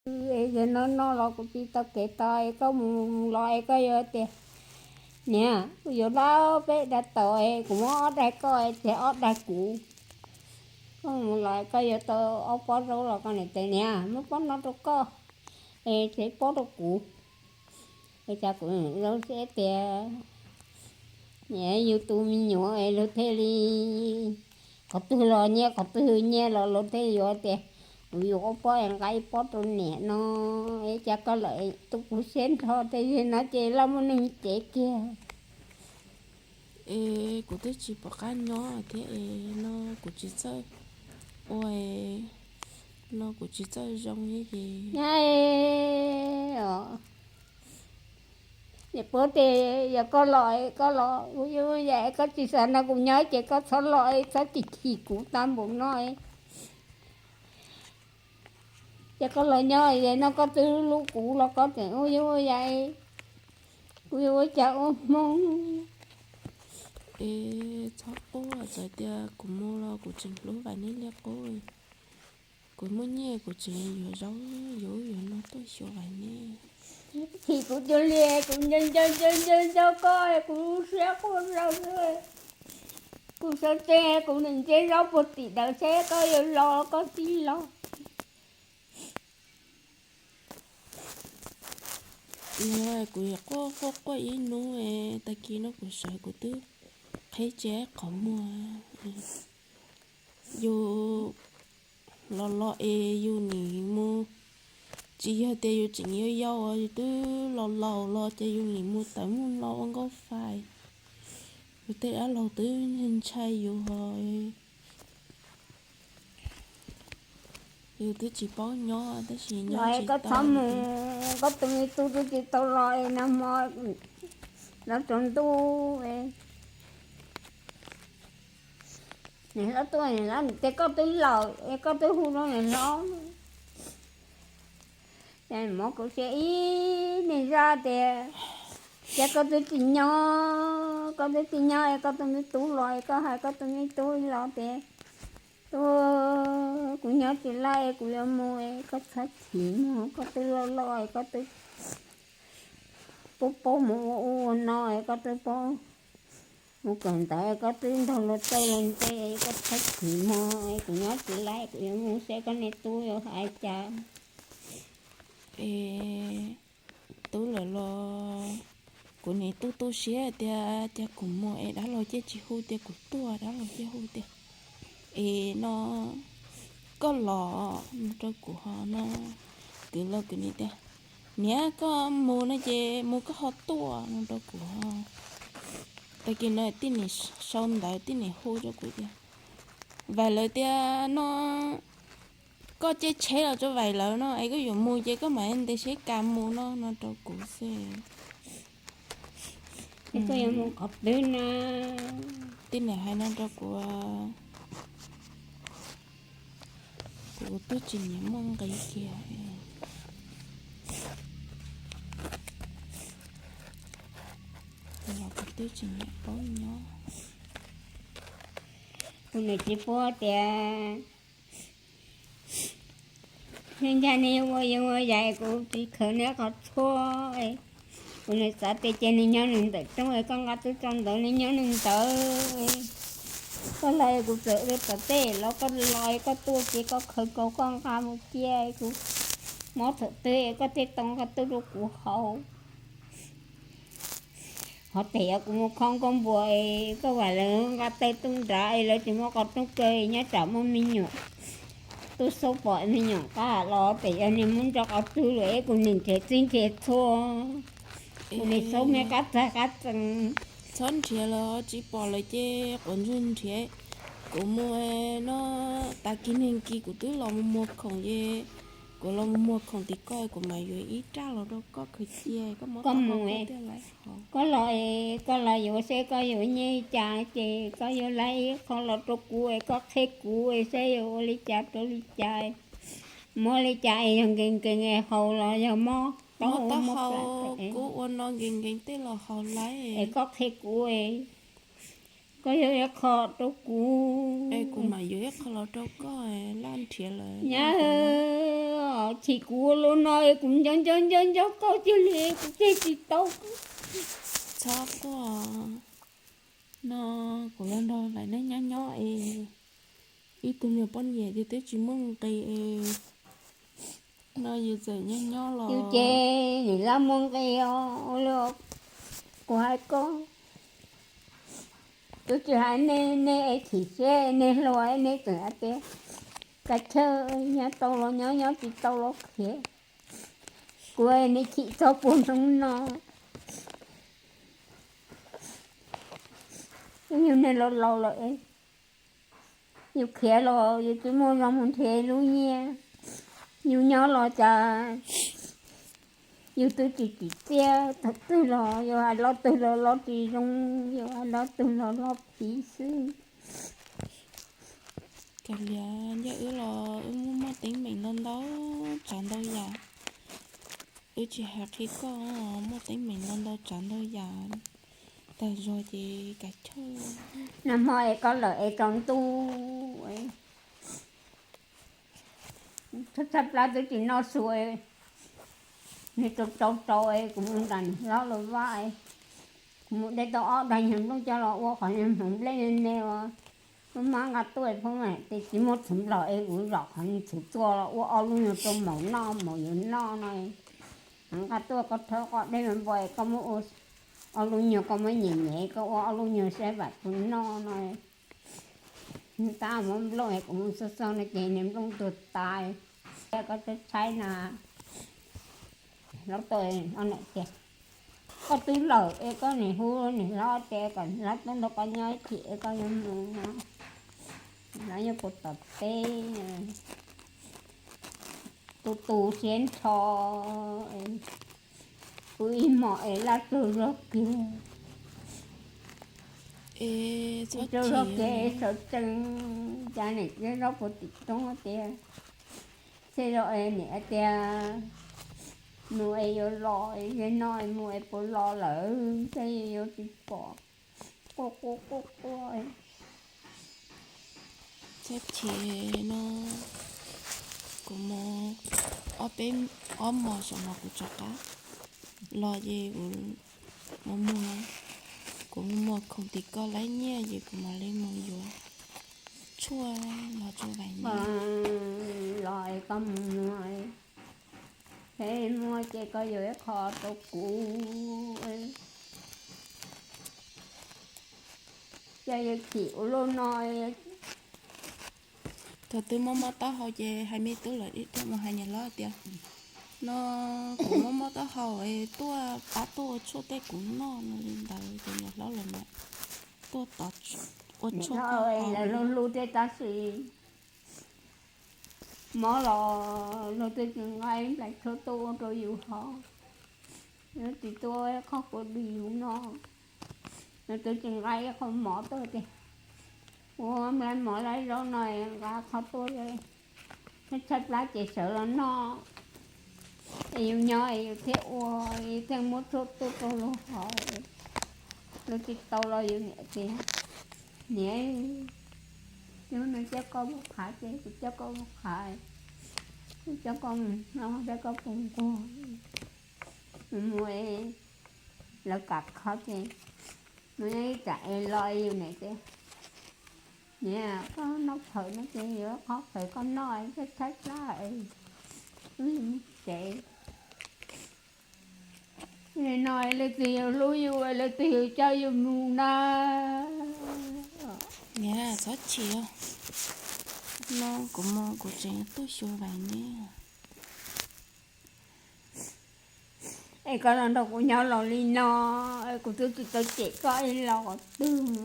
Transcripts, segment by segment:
Es yog no no los kuv tsis tau kev tau es koj mus los es koj yuav tias, niam, kuv yuav dab peb daim tau es kuv muab ob daim koj es tsev ob daim kuv. Koj mus los koj yuav tau ob pob zaub los koj niam tias, niam, muab pob no rau koj es tsev pob rau kuv. Es cas kuv zoo siab tias, niam, yus tus me nyuam es luag thiaj li qhov twg los nyiaj, qhov twg nyiaj los luag thiaj yuav tias, kuv yuav ob pob es nqa ib pob rau niam no. Es cas koj lawm tu kuv siab nrho tias yog no ces laj muaj neeg cev kiag. Es kuv twb tsis pom qab nyob thiab es no kuv tsis txawj ua, no kuv tsis txawj zoo thiab ces. Niam puab tias yog koj los, koj los ua yam koj tsis xav nrog kuv nyob ces koj txhob los, txhob chim chim kuv tag npaum no. Ces koj los nyob es no koj twb hlub kuv los koj tseem ua yam, kuv yuav ua cas ua Hmoob. Es txhob quaj, txawm tias kuv mus los kuv tseem hlub Vais Neb li qub. Kuv muaj nyiaj kuv tseem yuav zaub yuav ub yuav no tuaj xyuas Vais Neb. Chim kuv cuag li kuv nco nco nco nco nco koj, kuv lub siab quaj zom zaws. Kuv sawv tsees kuv nim ntsia zaub puag tim ntawd seb koj yuav los koj tsis los. Yog kuv quaj quaj quaj ib hnub, tag kis no kuv sawv kuv twb qheb tsev qhov muag. Yus los los es yus nim mus, tsis yog tias yus tseem yau yau, yus twb los laus los ces yus nim mus tawm mus no ua nkauj fais. Yus tej dab laug twb ntshai yus ho. Yus twb tsis paub nyob tab sis nyob tsis tau. Koj txhob mus, koj tus me tub twb tsis tau los es nag hmo los tsaus ntuj, niam hlob tuaj, niam hlob tias koj twb laus es koj twb hu rau niam hlob. Ces muab kuv siab ib niag zaj tias, ces koj twb tsis nyob, koj twb tsis nyob es koj tus me tub los es koj hais koj tus me tub los tias, tub, kuv nyob tsis laij es kuv yuav mus es koj txhob chim mus, koj twb loj loj es koj twb paub paub mus ua ub ua no es koj twb paub mus kawm ntawv es koj twb nrog luag txawj luag ntse es koj txhob chim mus es kuv nyob tsis laij, kuv yuav mus seb koj niag tub yuav hais cas. Es tub lawm los kuv nim tu tu siab tias cas kuv mus es dab laug ciaj tsis hu tias kuv tuaj, dab laug ciaj hu tias, es no koj los no rau kuv ho no. Kwv los kwv nim tias, niam koj mus no ces mus koj ho tuaj no rau kuv ho. Tag kis no tij nim sau ntawv tij nim hu rau kuv tias, Vais lawv tias no koj caij tsheb los rau Vais lawv no es koj yuav mus ces koj mam ntes siab kas mus no no rau kuv xwb. Koj yuav mus qhov twg na? Tij nim hais no rau kuv, kuv twb tsis nyiam muaj nqis kiag. Los kuv twb tsis nyiam paub nyob. Kuv nim tsis paub tias nyob ncaj neb ua yeej ua yam, kuv tsis khaws neb qhov txhua. Kuv nim xav tias ces nws nyob nws ntawm rooj es koj nqa tub rau ntawd nws nyob nws ntawd. Koj los kuv txawm ua tom tej los koj los koj tuaj ces koj khaws kaus koj nqa mus cia, kuv mob thaum twg es koj thiaj tau nqa tub rau kuv haus. Ho tes yog kuv mus khob nkuaj npua es koj vam lawv nqa taw tub nrad es lawv tsis muab qos rooj kaw nyob tsam muaj me nyuam tub xaub pom me nyuam qab los tes yog nws muab nrog qos tug lawm es kuv nim nrhiav txij nrhiav txhua, kuv nim xaub me qab txag qab txee. Txhob nrhiav lawm, tsis pom lawm ces quav ntswg nrhiav. Kuv mus no, tag kis neeg kis kuv twb los mus muag khoom ces kuv los mus muag khoom tim koj, kuv mam yuav ib raj los rau koj khaws cia, koj mob taub hau koj thiaj laiv haus. Koj los, koj los yuav seb koj yuav nyiaj li cas ces koj yuav laiv ib qho los rau kuv es koj qhia kuv es seb yuav ua li cas rau li cas, muab li cas es yog nkees nkees haus los yog mob taub hau. Kuv ua no nkees nkees tej los haus laiv es koj qhia kuv. Koj yog ib qho rau kuv, kuv mam yuav ib qho los rau koj, laj nrhiav lawm. Nyab, chim kuv ua luaj no kuv nco nco nco nco koj tiag li, kuv thiaj tsis tau. Txhob quaj, no kuv los nrog lawv neb nyob nyob es ib tug niag poj niam ces twb tsis muaj nqis es no yus txawm nyob nyob los yus ces nim lab muaj nqis os. Kuv hais koj, kuv tsis hais nej, nej es chim siab nej hluas nej tseem hais tias kav chawj, nyob tau los nyob, nyob tsis tau los khiav. Kuv nej chim txog puag hnub no, yus neeg laus laus lawm, yus khiav los yus tsis muaj zog mus nrhiav lub nyiaj, yus nyob los cas yus twb tsis tsim txiaj, thaum twg los yus hais lo twg los lo tsis zoo, yus hais lo twg los lo phiv xwb. Kav liam, yog wb los wb muaj muaj teeb meem ntau ntau tsav ntau yam. Wb tsis hais qhia koj, muaj teeb meem ntau ntau tsav ntau yam tag zog ces kav chawj. Nag hmo es koj lawm es tsaus ntuj, tshab plab twb tsis noj su, nws tsaus tsaus tsaus es kuv mus nram niam hlob los vaj, kuv mus de tau ob daig nyuag nplooj coj los ua qhov niag hmoov nplej me me uas lub mab nqa tuaj, phob mas tes tsis muaj txhuv nplaum es kuv zom qhov niag txhuv tuaj los ua ob lub nyuag rau maum noj, maum yuav noj no. Nqa tuaj koj rhaub qos dej me npo es koj muab ua ob lub nyuag, koj muab nyem nyem koj ua ob lub nyuag saib vam kuv noj no. Tab muab nplooj es kuv mus xauj xauj no ces niag nplooj tuag tas. Koj tshaib tshaib na. Hlob tuaj, hlob niam tias, koj twb lawm es koj nim hu niam hlob tias kom hlob tuaj nrog koj nyob ib chim es koj yuav mus no. Hlob yuav puas tom teb, tu tu siab ntsho, kuv ib hmos es laj tsaug zog kiag. Es tsaug zog kiag es sawv tsees, cas niam thiab zaub puas tim roob tias, xij zog es niam tias mus es yuav los, yog no es mus es puas los lawm thiaj yuav tsis pom. Quaj quaj quaj quaj. Txhob chim no, kuv mus ob peb, ob hmos saum no kuv rov qab los ces kuv mus muag, kuv mus muag khoom tim ko laib nyiaj ces kuv mam li mus yuav tshuaj los tso vais nyiaj. Los es koj mus muag, es muag ces koj yuav ib qho rau kuv. Cas yuav chim ua luaj no. Thaum twg mob mob taub hau ces hais me tub lawm, ib tug mus hais niam hlob tias, no kuv mob mob taub hau es tuaj pab tuaj ua tshuaj tej kuv noj no li ntawd ces niam hlob los mas tuaj tov ua tshuaj. Lawv hlub hlub thiab tab sis mob los luag twb tsis nqa ib nplais tshuaj tuaj ua rau yus haus, luag tsis tuaj ua qhov kua dig yus noj, luag twb tsis nqa ib qho mov tuaj tias, ua nplai mov laib zaub no nqa qhov tuaj, tshaib plab ces sawv los noj, es yus nyob es yus thiaj ua, yus thiaj muab tshuaj tuaj rau luag haus. Luag tsis tau los yus niam tias, niam, hnub no coj koj mus qhav ces kuv coj koj mus qhav, kuv coj koj mus noj thiab koj puas nquag. Mus mus es lawv kam kho ces mus nyob ib tsam es los yus niam tias, niam, koj noj phawv no ces yuav qhov phawv koj noj, tshaib tshaib plab es wb mus tsev. Nim no leej twg yuav hlub yus, leej twg yuav coj yus mus na? Niam, txhob chim, no kuv mus kuv tseem tuaj xyuas vais ne. Es koj los nrog kuv nyob los li no, kuv twb tsis tau cem koj ib los qhov twg.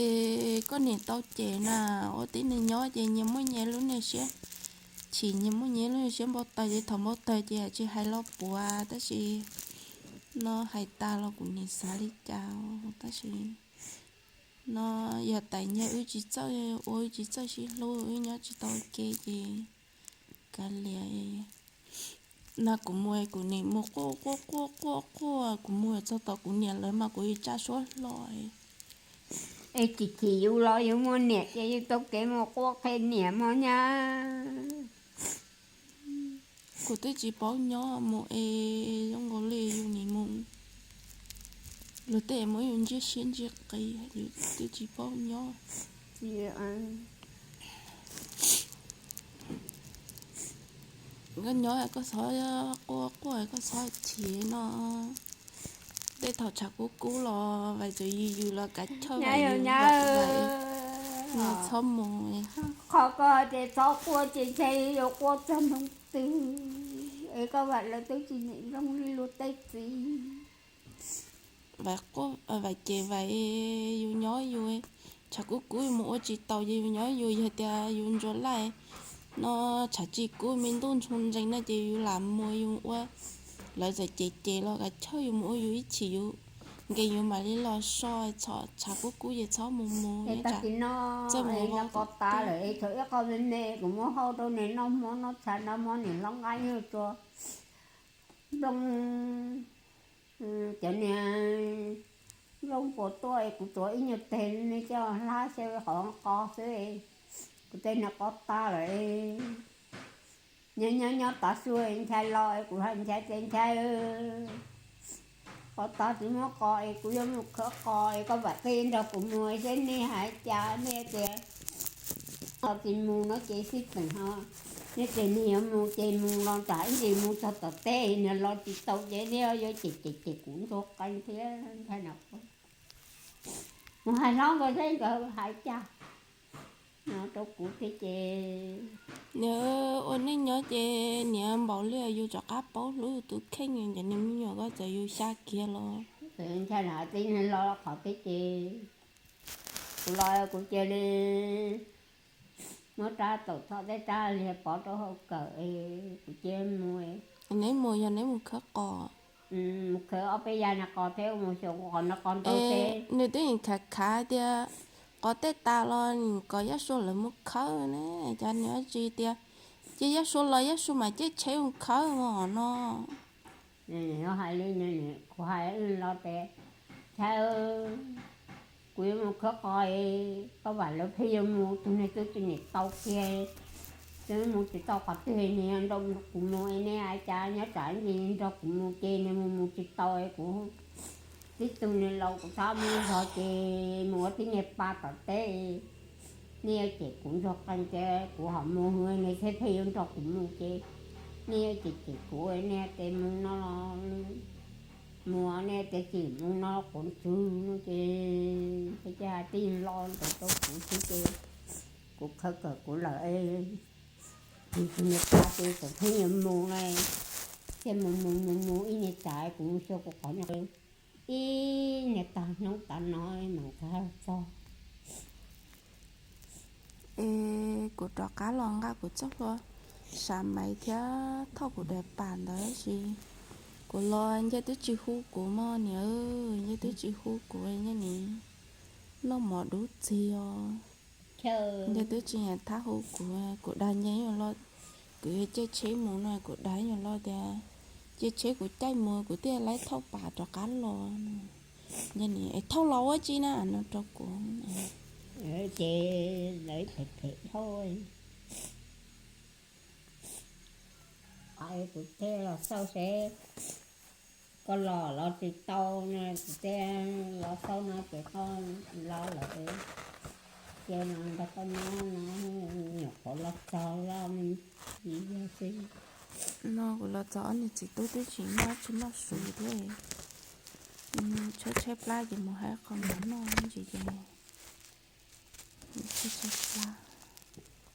Es koj niam tau cem na, ua tib neeg nyob ces nyias muaj nyias lub niag siab chim, nyias muaj nyias lub niag siab npau taws, ces thaum npau taws ces tsis hais los puav, tab sis no hais tas los kuv nim xav li cas, tab sis no yog tais nyiag wb tsis txawj ua, wb tsis txawj sib hlub, wb nyob tsis tau ua ke ces kav liam. No kuv mus kuv nim mus quaj quaj quaj quaj quaj, kuv mus txog tom kuv niam lawv mas kuv yuav tsa suab hlo. Es tsis chim yus los yus muaj niam ces yus tau kev mus quaj qhia niam mog nyab. Kuv twb tsis paub nyob mus es zoo nkaus li yus nim mus, luag tej muab yus ntsia siab ntsia qis, yus twb tsis paub nyob. Koj nyob koj txhob quaj quaj, koj txhob chim no. Tej thaum tshav kub kub los Vais txawm yws yws los kav chawj, txhob mus. Qhov koj hais tias txhob quaj ces ntshe yuav quaj txog hnub twg es koj Vais lawv twb tsis nim zoo li luag tej txiv. Vais quaj, Vais ces Vais, yus nyob yus, tshav kub kub yus mus ua tsis tau ces yus nyob yus, yog tias yus ntsuas laij no, tshav tsis kub me ntuj ntshoo ntsees no ces yus lam mus yus ua, lawv txawm cem cem los kav chawj yus mus ua yus ib chim yus nkees yus mam li los so, txhob, tshav kub kub ces txhob mus mus. Tag kis no txawj mus no qos tas lawm es thaum ib qho me me kuv muab hau rau niag noj hmo noj tshais noj hmo niag hlob nqa nyiaj tso nplooj, cov niag nplooj puas tuaj es kuv tuav ib nyuag teg me coj hlab xyaw qhov qos xwb, kuv tej niag qos tas lawm. Nyob nyob nyob tav su Nchai los es kuv hais Nchai tias Nchai, qos tas tsis muab qos es kuv yuav mus khawb qos es koj Vais qi nrog kuv mus seb nej hais cas, nej tias los tsis mus no ces xij peem ho, nej tias nej yuav mus ces mus los tsam ib ntsis mus txog tom teb nws los tsis tau ces nej yuav cem cem cem kuv ntxhua qees thiab ntag no. Mus hais hlob nkawd seb nkawd hais cas no rau kuv thiab ces. Niam, ua neej nyob ces niam npaum li yus rov qab paub hlub yus tus kheej, cov niag me nyuam ko txawm yus xya kiag los. Ntshai los tib neeg los qhov twg ces kuv los kuv cia li muab rab taum txhob tej rab liag pov rau hauv kawm, kuv cia mus. Neb mus yog neb mus khawb qos? Mus khawb ob peb yam niag qos thiab mus xyuas qos no qos ntau thiab. Nws twb yeej khav khav tias qos tej tas los kom Yaj Sua lawv mus khawb ne, cas nws tsis tias cia Yaj Sua los Yaj Sua mam caij tsheb mus khawb no. Hais li kuv hais los tias, Nchai, kuv yuav mus khawb qos, koj Vam lawv pheej yuav mus, tus niag twb tsis nim tau kiag, twb mus tsis tau qhov twg, nws yuav nrog kuv mus es nej hais cas nyob tsam ntsis nrog kuv mus ces nws mus mus tsis tau, kuv tib tug niag laus kuv txhob mus zog ces mus ua tib niag pa tom teb. Nej yuav cem kuv ntxhua qees ces kuv ho mus hwv nws thiab pheej yuav nrog kuv mus ces nej yuav cem cem kuv, nej tias mus no los mus, nej tias tsis mus no quav ntxwg no ces thiaj tij lo ntawd rau kuv xwb ces kuv khawb kawm kuv lawm. Tus niag tas ces tseem pheej yuav mus na, thiaj mus mus mus mus ib niag tsam kuv mus xyuas kuv qhov no, ib niag tag hnub tas no mam nkag txog. Es kuv rov qab los nqa kuv txoj hlua sam maiv thiab thauj kuv daim pam ntawd sis kuv los Ncej twb tsis hu kuv mog niam, Ncej twb tsis hu kuv, Ncej nim noj mov dub txig os. Ncej twb tsis nyiam thab hu kuv, kuv dag Ncej los, kuv yuav caij tsheb mus no kuv dag nyuag los tias cia tsheb kuv caij mus kuv thiaj laib thauj pam rov qab los. Ncej nim es thauj los ua tsi na no rau kuv. Ces lawv phem phem dhau. Kuv thiaj los xauj seb koj los los tsis tau no, kuv thiaj los xauj no ces koj los lawm. Ces no nrog koj nyob no, nyuam qhuav los txog los me ntsis xwb. No kuv los txog ob niag txiv tub twb tsis noj tsis noj su thiab. Tshaib tshaib plab ces mus hais qhov mov noj ntsis ces